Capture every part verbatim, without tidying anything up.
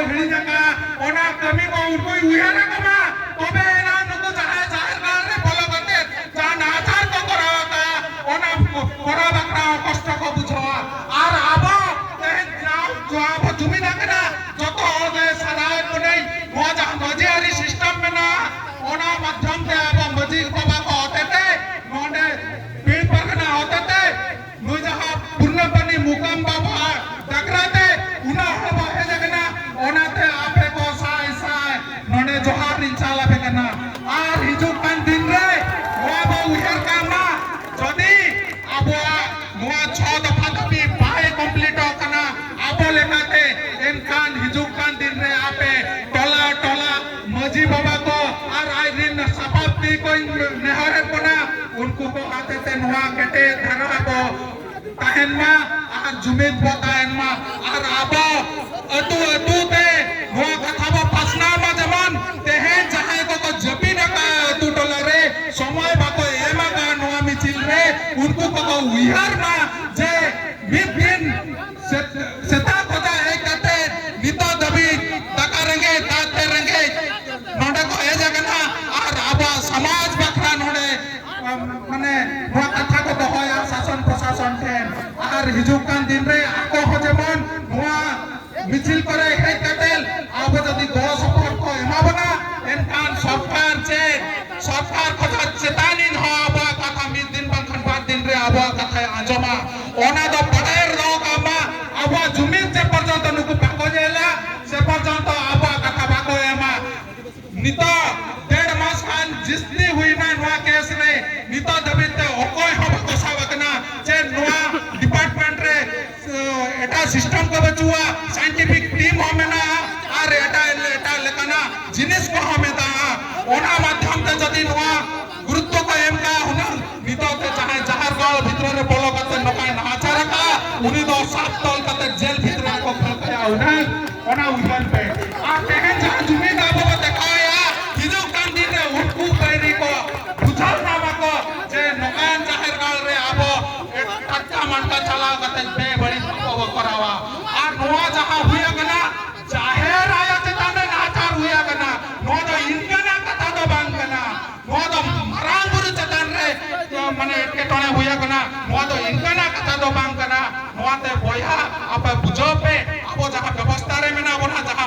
ᱦᱤᱲᱤᱧ ᱟᱠᱟᱫ ᱚᱱᱟ ᱠᱟᱹᱢᱤ ᱠᱚ ᱩᱱᱠᱩᱭ ᱩᱭᱦᱟᱹᱨ ᱟᱠᱚ ᱢᱟ, ᱛᱚᱵᱮ ᱮᱱᱟᱝ ᱱᱩᱠᱩ ᱡᱟᱦᱟᱸᱭ ᱡᱟᱦᱮᱨ ᱜᱟᱲ ᱨᱮ ᱵᱚᱞᱚ ᱠᱟᱛᱮ ᱡᱟᱦᱟᱸ ᱱᱟᱦᱟᱪᱟᱨ ᱠᱚ ᱠᱚᱨᱟᱣ ᱟᱠᱟᱫ, ᱚᱱᱟ ᱠᱚᱨᱟᱣ ᱵᱟᱠᱷᱨᱟ ᱠᱚᱥᱴᱚ ᱠᱚ ᱵᱩᱡᱷᱟᱹᱣᱟ᱾ ᱟᱨ ᱟᱵᱚ ᱛᱮᱦᱮᱧ ᱡᱟᱣ ᱡᱟᱣ ᱵᱚ ᱡᱩᱢᱤᱫ ᱟᱠᱟᱱᱟ, ᱡᱚᱛᱚ ᱦᱚᱲ ᱜᱮ ᱥᱟᱫᱟᱭ ᱯᱩᱱᱟᱹᱭ ᱱᱚᱣᱟ ᱡᱟᱦᱟᱸ ᱢᱟᱹᱡᱷᱤ ᱟᱹᱨᱤ system ᱢᱮᱱᱟᱜᱼᱟ, ᱚᱱᱟ ᱢᱟᱫᱽᱫᱷᱚᱢ ᱛᱮ ᱟᱵᱚ ᱢᱟᱹᱡᱷᱤ ᱵᱟᱵᱟ ᱠᱚ ᱦᱚᱛᱮᱛᱮ ᱱᱚᱰᱮ ᱯᱤᱲ ᱯᱟᱨᱜᱟᱱᱟ ᱦᱚᱛᱮᱛᱮ ᱱᱩᱭ ᱡᱟᱦᱟᱸ ᱯᱩᱨᱱᱟᱯᱟᱱᱤ ᱢᱩᱠᱟᱢ ᱵᱟᱵᱟ ᱰᱟᱠᱨᱟ ᱛᱮ ᱩᱱᱟᱹᱜ ᱦᱚᱲ ᱵᱚ ᱦᱮᱡ ᱟᱠᱟᱱᱟ, ᱚᱱᱟᱛᱮ ᱟᱯᱮ ᱠᱚ ᱥᱟᱭ ᱥᱟᱭ ᱱᱚᱰᱮ ᱡᱚᱦᱟᱨ ᱤᱧ ᱪᱟᱞ ᱟᱯᱮ ᱠᱟᱱᱟ᱾ ᱟᱨ ᱦᱤᱡᱩᱜ ᱠᱟᱱ ᱫᱤᱱ ᱨᱮ ᱱᱚᱣᱟ ᱵᱚ ᱩᱭᱦᱟᱹᱨ ᱠᱟᱜ ᱢᱟ, ᱡᱩᱫᱤ ᱟᱵᱚᱣᱟᱜ ᱱᱚᱣᱟ ᱪᱷᱚ ᱫᱚᱯᱷᱟ ᱫᱟᱹᱵᱤ ᱵᱟᱭ ᱠᱚᱢᱯᱞᱤᱴᱚᱜ ᱠᱟᱱᱟ ᱟᱵᱚ ᱞᱮᱠᱟᱛᱮ, ᱮᱱᱠᱷᱟᱱ ᱦᱤᱡᱩᱜ ᱠᱟᱱ ᱫᱤᱱ ᱨᱮ ᱟᱯᱮ ᱴᱚᱞᱟ ᱴᱚᱞᱟ ᱢᱟᱹᱡᱷᱤ ᱵᱟᱵᱟ ᱠᱚ ᱟᱨ ᱟᱡ ᱨᱤᱱ ᱥᱟᱯᱟᱵ ᱛᱤ ᱠᱚᱧ ᱱᱮᱦᱚᱨᱮᱫ ᱵᱚᱱᱟ, ᱩᱱᱠᱩ ᱠᱚ ᱦᱚᱛᱮᱛᱮ ᱱᱚᱣᱟ ᱠᱮᱴᱮᱡ ᱫᱷᱟᱨᱟ ᱟᱵᱚ ᱛᱟᱦᱮᱱ ᱢᱟ ᱟᱨ ᱡᱩᱢᱤᱫ ᱵᱚ ᱛᱟᱦᱮᱱ ᱢᱟ᱾ ᱟᱨ ᱟᱵᱚ ᱟᱹᱛᱩ ᱟᱹᱛᱩ ᱛᱮ ᱱᱚᱣᱟ ᱠᱟᱛᱷᱟ ᱵᱚ ᱯᱟᱥᱱᱟᱣ ᱢᱟ, ᱡᱮᱢᱚᱱ ᱛᱮᱦᱮᱧ ᱡᱟᱦᱟᱸᱭ ᱠᱚᱠᱚ ᱡᱟᱹᱯᱤᱫ ᱟᱠᱟᱫ ᱟᱹᱛᱩ ᱴᱚᱞᱟ ᱨᱮ ᱥᱚᱢᱚᱭ ᱵᱟᱠᱚ ᱮᱢ ᱟᱠᱟᱫ ᱱᱚᱣᱟ ᱢᱤᱪᱷᱤᱞ ᱨᱮ, ᱩᱱᱠᱩ ᱠᱚᱠᱚ ᱩᱭᱦᱟᱹᱨ ᱢᱟ ᱡᱮ ᱢᱤᱫ ᱫᱤᱱ ᱥᱮᱛ-, ᱥᱮᱛᱟᱜ ᱠᱷᱚᱱᱟᱜ ᱦᱮᱡ ᱠᱟᱛᱮ ᱱᱤᱛᱚᱜ ᱫᱷᱟᱹᱵᱤᱡ ᱫᱟᱠᱟ ᱨᱮᱸᱜᱮᱡ, ᱫᱟᱜ ᱛᱮ ᱨᱮᱸᱜᱮᱡ ᱱᱚᱰᱮ ᱠᱚ ᱦᱮᱡ ᱟᱠᱟᱱᱟ ᱟᱨ ᱟᱵᱚᱣᱟᱜ ᱥᱚᱢᱟᱡᱽ ᱵᱟᱠᱷᱨᱟ ᱱᱚᱰᱮ, ᱟᱢ, ᱢᱟᱱᱮ ᱱᱚᱣᱟ ᱠᱟᱛᱷᱟ ᱠᱚ ᱫᱚᱦᱚᱭᱟ ᱥᱟᱥᱚᱱ ᱯᱨᱚᱥᱟᱥᱚᱱ ᱴᱷᱮᱱ᱾ ᱟᱨ ᱦᱤᱡᱩᱜ ᱠᱟᱱ ᱫᱤᱱ ᱨᱮ ᱟᱠᱚ ᱦᱚᱸ ᱡᱮᱢᱚᱱ ᱱᱚᱣᱟ ᱢᱤᱪᱷᱤᱞ ᱠᱚᱨᱮ ᱦᱮᱡ ᱠᱟᱛᱮ ᱟᱵᱚ ᱡᱩᱫᱤ ᱜᱚᱲᱚ ᱥᱚᱯᱚᱦᱚᱫ ᱠᱚ ᱮᱢᱟ ᱵᱚᱱᱟ, ᱮᱱᱠᱷᱟᱱ ᱥᱚᱨᱠᱟᱨ ᱪᱮ ᱥᱚᱨᱠᱟᱨ ᱠᱷᱚᱱᱟᱜ ᱪᱮᱛᱟᱱᱤᱡ ᱦᱚᱸ ᱟᱵᱚᱣᱟᱜ ᱠᱟᱛᱷᱟ ᱢᱤᱫ ᱫᱤᱱ ᱵᱟᱝᱠᱷᱟᱱ ᱵᱟᱨ ᱫᱤᱱ ᱨᱮ ᱟᱵᱚᱣᱟᱜ ᱠᱟᱛᱷᱟᱭ ᱟᱸᱡᱚᱢᱟ᱾ ᱚᱱᱟ ᱫᱚ ᱵᱟᱰᱟᱭ ᱨᱮ ᱫᱚᱦᱚ ᱠᱟᱜ ᱢᱟ, ᱟᱵᱚᱣᱟᱜ ᱡᱩᱢᱤᱫ ᱡᱮ ᱯᱚᱨᱡᱚᱱᱛᱚ ᱱᱩᱠᱩ ᱵᱟᱠᱚ ᱧᱮᱞᱟ, ᱥᱮ ᱯᱚᱨᱡᱚᱱᱛᱚ ᱟᱵᱚᱣᱟᱜ ᱠᱟᱛᱷᱟ ᱵᱟᱠᱚ ᱮᱢᱟ᱾ ᱱᱤᱛᱚᱜ ᱰᱮᱲ ᱢᱟᱥ ᱠᱷᱚᱱ ᱡᱟᱹᱥᱛᱤ ᱦᱩᱭᱱᱟ ᱱᱚᱣᱟ ᱠᱮᱥ ᱨᱮ, ᱱᱤᱛᱚᱜ ᱫᱷᱟᱹᱵᱤᱡ ᱛᱮ ᱚᱠᱚᱭ ᱦᱚᱸ ᱵᱟᱠᱚ ᱥᱟᱵ ᱟᱠᱟᱱᱟ᱾ ᱪᱮ ᱱᱚᱣᱟ ᱰᱤᱯᱟᱨᱴᱢᱮᱱᱴ ᱨᱮ, ᱮ, ᱮᱴᱟᱜ ᱥᱤᱥᱴᱮᱢ ᱠᱚ ᱵᱟᱹᱪᱩᱜᱼᱟ, ᱥᱟᱭᱮᱱᱴᱤᱯᱷᱤᱠ ᱴᱤᱢ ᱦᱚᱸ ᱢᱮᱱᱟᱜᱼᱟ ᱟᱨ ᱮᱴᱟᱜ ᱮᱴᱟᱜ ᱞᱮᱠᱟᱱᱟᱜ ᱡᱤᱱᱤᱥ ᱠᱚᱦᱚᱸ ᱢᱮᱱᱟᱜᱼᱟ᱾ ᱚᱱᱟ ᱢᱟᱫᱽᱫᱷᱚᱢ ᱛᱮ ᱡᱩᱫᱤ ᱱᱚᱣᱟ ᱜᱩᱨᱩᱛᱛᱚ ᱠᱚ ᱮᱢ ᱠᱟᱜᱼᱟ ᱦᱩᱱᱟᱹᱝ, ᱱᱤᱛᱚᱜ ᱛᱮ ᱡᱟᱦᱟᱸᱭ ᱡᱟᱦᱮᱨ ᱜᱟᱲ ᱵᱷᱤᱛᱨᱤ ᱨᱮ ᱵᱚᱞᱚ ᱠᱟᱛᱮ ᱱᱚᱝᱠᱟᱭ ᱱᱟᱦᱟᱪᱟᱨ ᱟᱠᱟᱫᱼᱟ, ᱩᱱᱤ ᱫᱚ ᱥᱟᱵ ᱛᱚᱞ ᱠᱟᱛᱮ ᱡᱮᱞ ᱵᱷᱤᱛᱨᱤ ᱨᱮᱠᱚ ᱠᱷᱟᱹᱲ ᱠᱟᱭᱟ ᱦᱩᱱᱟᱹᱝ᱾ ᱚᱱᱟ ᱩᱭᱦᱟᱹᱨ ᱯᱮ᱾ ᱟᱨ ᱛᱮᱦᱮᱧ ᱡᱟᱦᱟᱸ ᱡᱩᱢᱤᱫ ᱟᱵᱚ ᱵᱚ ᱫᱮᱠᱷᱟᱣᱮᱫᱼᱟ, ᱦᱤᱡᱩᱜ ᱠᱟᱱ ᱫᱤᱱ ᱨᱮ ᱩᱱᱠᱩ ᱵᱟᱹᱭᱨᱤ ᱠᱚ ᱵᱩᱡᱷᱟᱹᱣ ᱧᱟᱢᱟ ᱠᱚ ᱡᱮ ᱱᱚᱝᱠᱟᱱ ᱡᱟᱦᱮᱨ ᱜᱟᱲ ᱨᱮ ᱟᱵᱚ ᱴᱟᱴᱠᱟ ᱢᱟᱴᱠᱟ ᱪᱟᱞᱟᱣ ᱠᱟᱛᱮ ᱵᱮᱵᱟᱹᱲᱤᱡ ᱵᱟᱠᱚ ᱠᱚᱨᱟᱣᱟ᱾ ᱟᱨ ᱱᱚᱣᱟ ᱡᱟᱦᱟᱸ ᱦᱩᱭ ᱟᱠᱟᱱᱟ, ᱪᱟᱦᱮ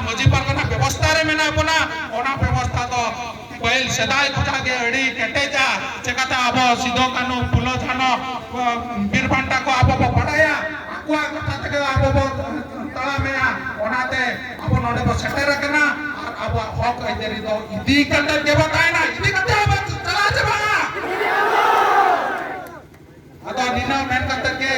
ᱢᱟᱹᱡᱷᱤ ᱯᱟᱨᱜᱟᱱᱟ ᱵᱮᱵᱚᱥᱛᱷᱟ ᱨᱮ ᱢᱮᱱᱟᱜ ᱵᱚᱱᱟ, ᱚᱱᱟ ᱵᱮᱵᱚᱥᱛᱷᱟ ᱫᱚ ᱯᱟᱹᱦᱤᱞ ᱥᱮᱫᱟᱭ ᱠᱷᱚᱱᱟᱜ ᱜᱮ ᱟᱹᱰᱤ ᱠᱮᱴᱮᱡᱟ᱾ ᱪᱮᱠᱟᱛᱮ ᱟᱵᱚ ᱥᱤᱫᱩ ᱠᱟᱹᱱᱦᱩ ᱯᱷᱩᱞᱳ ᱡᱷᱟᱱᱚ, ᱵᱤᱨ ᱵᱟᱱᱴᱟ ᱠᱚ ᱟᱵᱚ ᱵᱚ ᱵᱟᱲᱟᱭᱟ, ᱟᱠᱚᱣᱟᱜ ᱠᱟᱛᱷᱟ ᱛᱮᱜᱮ ᱟᱵᱚ ᱵᱚ ᱛᱟᱲᱟᱢᱮᱜᱼᱟ᱾ ᱚᱱᱟᱛᱮ ᱟᱵᱚ ᱱᱚᱰᱮ ᱵᱚ ᱥᱮᱴᱮᱨ ᱟᱠᱟᱱᱟ ᱟᱨ ᱟᱵᱚᱣᱟᱜ ᱦᱚᱠ ᱟᱹᱭᱫᱟᱹᱨᱤ ᱫᱚ ᱤᱫᱤ ᱠᱟᱛᱮ ᱜᱮᱵᱚ ᱛᱟᱦᱮᱱᱟ, ᱤᱫᱤ ᱠᱟᱛᱮ ᱟᱵᱚ ᱪᱟᱞᱟᱣ ᱪᱟᱵᱟᱜᱼᱟ᱾ ᱟᱫᱚ ᱱᱤᱱᱟᱹᱜ ᱢᱮᱱ ᱠᱟᱛᱮ ᱜᱮ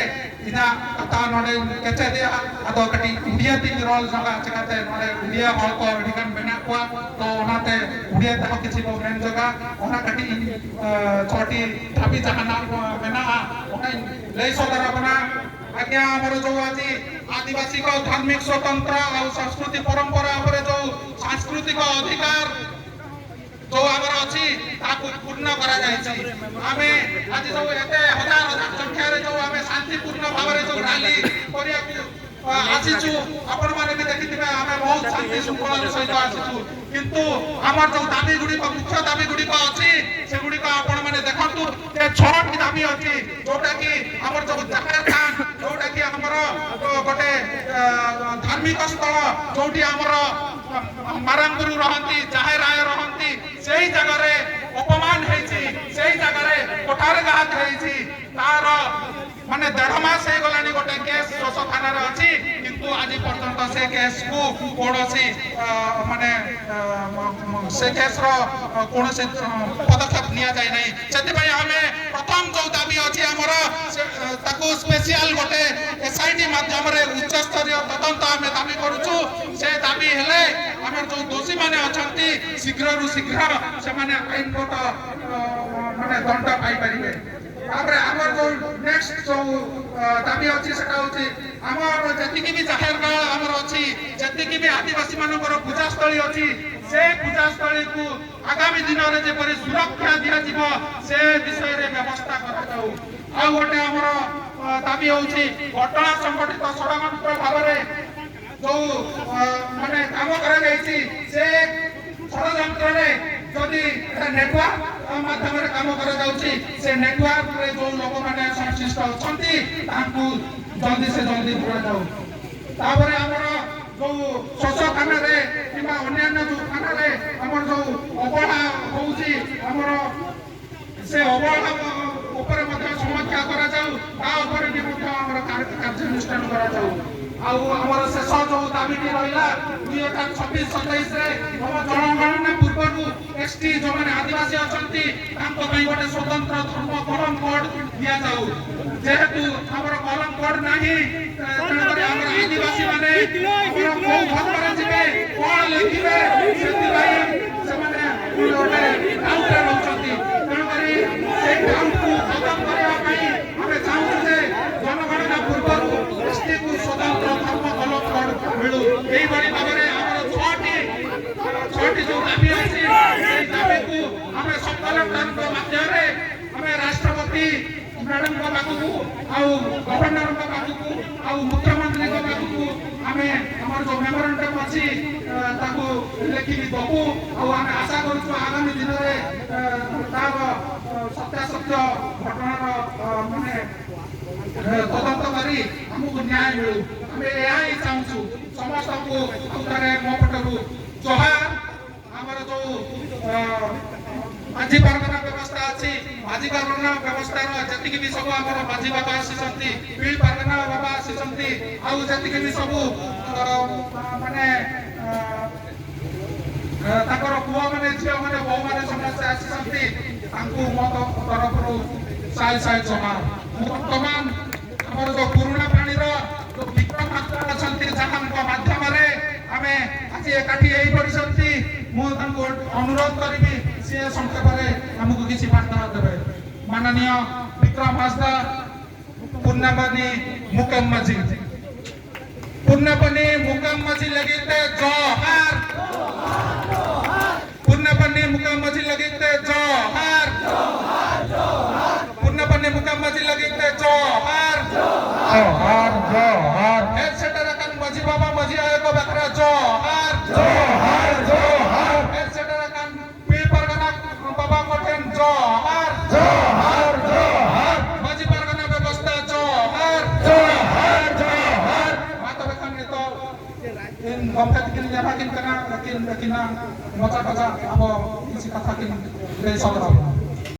ᱤᱧᱟᱹᱜ ᱠᱟᱛᱷᱟ ᱱᱚᱰᱮᱧ ᱠᱮᱪᱮᱫᱮᱜᱼᱟ᱾ ᱟᱫᱚ ᱠᱟᱹᱴᱤᱡ ᱩᱲᱤᱭᱟ ᱛᱤᱧ ᱨᱚᱲ ᱡᱚᱝᱟ, ᱪᱮᱠᱟᱛᱮ ᱱᱚᱰᱮ ᱩᱲᱤᱭᱟ ᱦᱚᱲ ᱠᱚ ᱟᱹᱰᱤ ᱜᱟᱱ ᱢᱮᱱᱟᱜ ᱠᱚᱣᱟ, ᱛᱚ ᱚᱱᱟᱛᱮ ᱩᱲᱤᱭᱟ ᱛᱮᱦᱚᱸ ᱠᱤᱪᱷᱩ ᱠᱚ ᱢᱮᱱ ᱡᱚᱝᱟ᱾ ᱚᱱᱟ ᱠᱟᱹᱴᱤᱡ ᱤᱧ, ᱮ, ᱪᱷᱚᱴᱤ ᱫᱟᱹᱵᱤ ᱡᱟᱦᱟᱱᱟᱜ ᱠᱚ ᱢᱮᱱᱟᱜᱼᱟ, ᱚᱱᱟᱧ ᱞᱟᱹᱭ ᱥᱚᱫᱚᱨ ᱟᱵᱚᱱᱟ᱾ ଆଜ୍ଞା, ଆମର ଯୋଉ ଆଜି ଆଦିବାସୀଙ୍କ ଧାର୍ମିକ ସ୍ୱତନ୍ତ୍ର ଆଉ ସଂସ୍କୃତି ପରମ୍ପରା ଉପରେ ଯୋଉ ସାଂସ୍କୃତିକ ଅଧିକାର ଯୋଉ ଆମର ଅଛି, ତାକୁ ପୂର୍ଣ୍ଣ କରାଯାଇଛି। ଆମେ ଆଜି ଯୋଉ ଏତେ ହଜାର ହଜାର ସଂଖ୍ୟାରେ ଯୋଉ ଆମେ ଶାନ୍ତିପୂର୍ଣ୍ଣ ଭାବରେ ଯୋଉ ରାଲି କରିବାକୁ, ଅ, ଆସିଛୁ, ଆପଣମାନେ ବି ଦେଖିଥିବେ, ଆମେ ବହୁତ ଶାନ୍ତି ଶୃଙ୍ଖଳାର ସହିତ ଆସିଛୁ। କିନ୍ତୁ ଆମର ଯୋଉ ଦାବି ଗୁଡ଼ିକ, ମୁଖ୍ୟ ଦାବି ଗୁଡ଼ିକ ଅଛି, ସେଗୁଡ଼ିକ ଆପଣମାନେ ଦେଖନ୍ତୁ ଯେ ଛଅଟି ଦାବି ଅଛି, ଯୋଉଟା କି ଆମର ଯୋଉ ଜାହେର ଥାନ, ଯୋଉଟା କି ଆମର, ଅ, ଗୋଟେ, ଅ, ଧାର୍ମିକ ସ୍ଥଳ, ଯୋଉଠି ଆମର, ଅ, ମାରାଙ୍ଗୁରୁ ରହନ୍ତି, ଜାହେର ଆୟ ରହନ୍ତି, ସେଇ ଜାଗାରେ ଅପମାନ ହେଇଛି, ସେଇ ଜାଗାରେ କୋଠାରଘାତ ହେଇଛି। ତାର ମାନେ ଦେଢ଼ ମାସ ହେଇଗଲାଣି ଗୋଟେ କେସ୍ ଶୋଷ ଥାନାରେ ଅଛି, କିନ୍ତୁ ଆଜି ପର୍ଯ୍ୟନ୍ତ ସେ କେସ୍କୁ କୌଣସି, ଅ, ମାନେ, ଅ, ମ-, ମ-, ସେ କେସ୍ର, ଅ, କୌଣସି, ଅ, ପଦକ୍ଷେପ ନିଆଯାଇ ନାହିଁ। ସେଥିପାଇଁ ଆମେ ପ୍ରଥମ ଯୋଉ ଦାବି ଅଛି ଆମର, ସେ, ଅ, ତାକୁ ସ୍ପେସିଆଲ ଗୋଟେ ଏସ୍ଆଇଟି ମାଧ୍ୟମରେ ଉଚ୍ଚସ୍ତରୀୟ ତଦନ୍ତ ଆମେ ଦାବି କରୁଛୁ। ସେ ଦାବି ହେଲେ ଆମର ଯୋଉ ଦୋଷୀମାନେ ଅଛନ୍ତି, ଶୀଘ୍ରରୁ ଶୀଘ୍ର ସେମାନେ ଆଇନଗତ, ଅ, ମାନେ ଦଣ୍ଡ ପାଇପାରିବେ। ତାପରେ ଆମର ଯୋଉ ନେକ୍ସଟ ଯୋଉ, ଅ, ଦାବି ଅଛି, ସେଟା ହଉଛି ଆମର ଯେତିକି ବି ଜାହେର ଗାଁ ଆମର ଅଛି, ଯେତିକି ବି ଆଦିବାସୀ ମାନଙ୍କର ପୂଜାସ୍ଥଳୀ ଅଛି, ସେ ପୂଜାସ୍ଥଳୀକୁ ଆଗାମୀ ଦିନରେ ଯେପରି ସୁରକ୍ଷା ଦିଆଯିବ, ସେ ବିଷୟରେ ବ୍ୟବସ୍ଥା କରାଯାଉ। ଆଉ ଗୋଟେ ଆମର, ଅ, ଦାବି ହଉଛି ଘଟଣା ସଂଗଠିତ ଷଡ଼ଯନ୍ତ୍ର ଭାବରେ ଯୋଉ, ଅ, ମାନେ କାମ କରାଯାଇଛି, ସେ ଷଡ଼ଯନ୍ତ୍ରରେ ଯଦି ଏଟା ନେଟୱାର୍କ ମାଧ୍ୟମରେ କାମ କରାଯାଉଛି, ସେ ନେଟୱାର୍କରେ ଯୋଉ ଲୋକମାନେ ସଂଶ୍ଳିଷ୍ଟ ଅଛନ୍ତି, ତାଙ୍କୁ ଜଲ୍ଦି ସେ ଜଲ୍ଦି ଧରାଯାଉ। ତାପରେ ଆମର ଯୋଉ ଶୋଷ ଥାନାରେ କିମ୍ବା ଅନ୍ୟାନ୍ୟ ଯୋଉ ଥାନାରେ ଆମର ଯୋଉ ଅବହେଳା ହଉଛି, ଆମର ସେ ଅବହେଳା ଉପରେ ମଧ୍ୟ ସମୀକ୍ଷା କରାଯାଉ, ତା ଉପରେ ବି ମଧ୍ୟ ଆମର କାର-, କାର୍ଯ୍ୟାନୁଷ୍ଠାନ କରାଯାଉ। ଆଉ ଆମର ଶେଷ ଯୋଉ ଦାବିଟି ରହିଲା, ଦୁଇ ହଜାର ଛବିଶ ସତେଇଶରେ ଆମ ଜନଗଣନା ପୂର୍ବରୁ ଏସଟି ଯୋଉମାନେ ଆଦିବାସୀ ଅଛନ୍ତି, ତାଙ୍କ ପାଇଁ ଗୋଟେ ସ୍ୱତନ୍ତ୍ର ଧର୍ମ କଲମ କୋଡ୍ ଦିଆଯାଉ। ଯେହେତୁ ଆମର କଲମ କୋଡ୍ ନାହିଁ, ତେଣୁକରି ଆମର ଆଦିବାସୀମାନେ ଆମର କୋଉ ଧର୍ମରେ ଯିବେ, କଣ ଲେଖିବେ, ସେଥିପାଇଁ ସେମାନେ ଗୋଟେ ଡାଉଟରେ ରହୁଛନ୍ତି। ତେଣୁକରି ସେଇ ଡାଉଟକୁ ଖତମ କରିବା ପାଇଁ ଆମେ ଚାହୁଁଛୁ ଯେ ଜନଗଣନା ପୂର୍ବରୁ ଏସଟିକୁ ସ୍ୱତନ୍ତ୍ର ଧର୍ମ କଲମ କୋଡ୍ ମିଳୁ। ଏଇଭଳି ଭାବରେ ଆମର ଛଅଟି, ଛଅଟି ଯୋଉ ଦାବି ଅଛି, ସେଇ ଦାବିକୁ ଆମେ ସବ୍ କଲେକ୍ଟରଙ୍କ ମାଧ୍ୟମରେ ଆମେ ରାଷ୍ଟ୍ରପତି ମ୍ୟାଡାମଙ୍କ ପାଖକୁ, ଆଉ ଗଭର୍ଣ୍ଣରଙ୍କ ପାଖକୁ, ଆଉ ମୁଖ୍ୟମନ୍ତ୍ରୀଙ୍କ ପାଖକୁ ଆମେ ଆମର ଯୋଉ ମେମୋରାଣ୍ଡମ ଅଛି, ଅ, ତାକୁ ଲେଖିକି ଦବୁ। ଆଉ ଆମେ ଆଶା କରୁଛୁ ଆଗାମୀ ଦିନରେ, ଅ, ତାର, ଅ, ସତ୍ୟାସତ୍ୟ ଘଟଣାର, ଅ, ମାନେ, ଅ, ତଦନ୍ତ କରି ଆମକୁ ନ୍ୟାୟ ମିଳୁ। ଆମେ ଏହା ହିଁ ଚାହୁଁଛୁ। ସମସ୍ତଙ୍କୁ ଆଉ ଥରେ ମୋ ପଟରୁ ଜୁହାର। ଆମର ଯୋଉ, ଅ, ମାଝି ପାରଗନା ବ୍ୟବସ୍ଥା ଅଛି, ମାଝି ପାରଗନା ବ୍ୟବସ୍ଥାର ଯେତିକି ବି ସବୁ ଆମର ମାଝି ବାବା ଆସିଛନ୍ତି, ପୀର ପାରଗନା ବାବା ଆସିଛନ୍ତି, ଆଉ ଯେତିକି ବି ସବୁ, ଅ, ମାନେ, ଅ, ଅ, ତାଙ୍କର ପୁଅମାନେ, ଝିଅମାନେ, ବୋହୂମାନେ ସମସ୍ତେ ଆସିଛନ୍ତି, ତାଙ୍କୁ ମୋ ତ-, ତରଫରୁ ସାଇ ସାଇ ଜୁହାର। ମୁଁ ବର୍ତ୍ତମାନ ଆମର ଯୋଉ ପୁରୁଣା ପାଣିର ଯୋଉ ବିକ୍ରମ ମାସ୍ତର ଅଛନ୍ତି, ଯାହାଙ୍କ ମାଧ୍ୟମରେ ଆମେ ଆଜି ଏକାଠି ହେଇପାରିଛନ୍ତି, ମୁଁ ତାଙ୍କୁ ଅନୁରୋଧ କରିବି, ସିଏ ସଂକ୍ଷେପରେ ଆମକୁ କିଛି ବାର୍ତ୍ତା ଦେବେ। ମାନନୀୟ ବିକ୍ରମ ହାସଦା, ପୁନାପାନି ମୁକାମ ମାଝୀ। ପୁନାପାନି ମୁକାମ ମାଝୀ ᱞᱟᱹᱜᱤᱫ ᱛᱮ ᱡᱚᱦᱟᱨ᱾ ᱯᱩᱱᱱᱟᱯᱟᱱᱤ ᱢᱩᱠᱟᱢ ᱢᱟᱹᱡᱷᱤ ᱞᱟᱹᱜᱤᱫ ᱛᱮ ᱡᱚᱦᱟᱨ᱾ ᱯᱩᱱᱱᱟᱯᱟᱱᱤ ᱢᱩᱠᱟᱢ ᱢᱟᱹᱡᱷᱤ ᱞᱟᱹᱜᱤᱫ ᱛᱮ ᱡᱚᱦᱟᱨ᱾ ᱡᱚᱦᱟᱨ, ᱡᱚᱦᱟᱨ᱾ ᱦᱮᱡ ᱥᱮᱴᱮᱨ ᱟᱠᱟᱱ ᱢᱟᱹᱡᱷᱤ ᱵᱟᱵᱟ, ᱢᱟᱹᱡᱷᱤ ᱟᱭᱳ ᱠᱚ ᱵᱟᱠᱷᱨᱟ ᱡᱚᱦᱟᱨ᱾ ᱡᱚᱦᱟᱨ, ᱡᱚᱦᱟᱨ᱾ ᱦᱮᱡ ᱥᱮᱴᱮᱨ ᱟᱠᱟᱱ ᱯᱤᱲ ᱯᱟᱨᱜᱟᱱᱟ ᱵᱟᱵᱟ ᱠᱚ ᱴᱷᱮᱱ ᱡᱚᱦᱟᱨ᱾ ᱡᱚᱦᱟᱨ, ᱡᱚᱦᱟᱨ᱾ ᱢᱟᱹᱡᱷᱤ ᱯᱟᱨᱜᱟᱱᱟ ᱵᱮᱵᱚᱥᱛᱷᱟ ᱡᱚᱦᱟᱨ᱾ ᱡᱚᱦᱟᱨ, ᱡᱚᱦᱟᱨ᱾ ᱢᱟ ᱛᱚᱵᱮ ᱠᱷᱟᱱ ᱱᱤᱛᱚᱜ ᱜᱚᱢᱠᱮ ᱛᱟᱹᱠᱤᱱ ᱱᱮᱦᱚᱨ ᱠᱤᱱ ᱠᱟᱱᱟ, ᱟᱹᱠᱤᱱ ᱟᱹᱠᱤᱱᱟᱜ ᱢᱚᱪᱟ ᱠᱷᱚᱱᱟᱜ ᱟᱵᱚ ᱠᱤᱪᱷᱩ ᱠᱟᱛᱷᱟ ᱠᱤᱱ ᱞᱟᱹᱭ ᱥᱚᱫᱚᱨ ᱟᱵᱚᱱᱟ᱾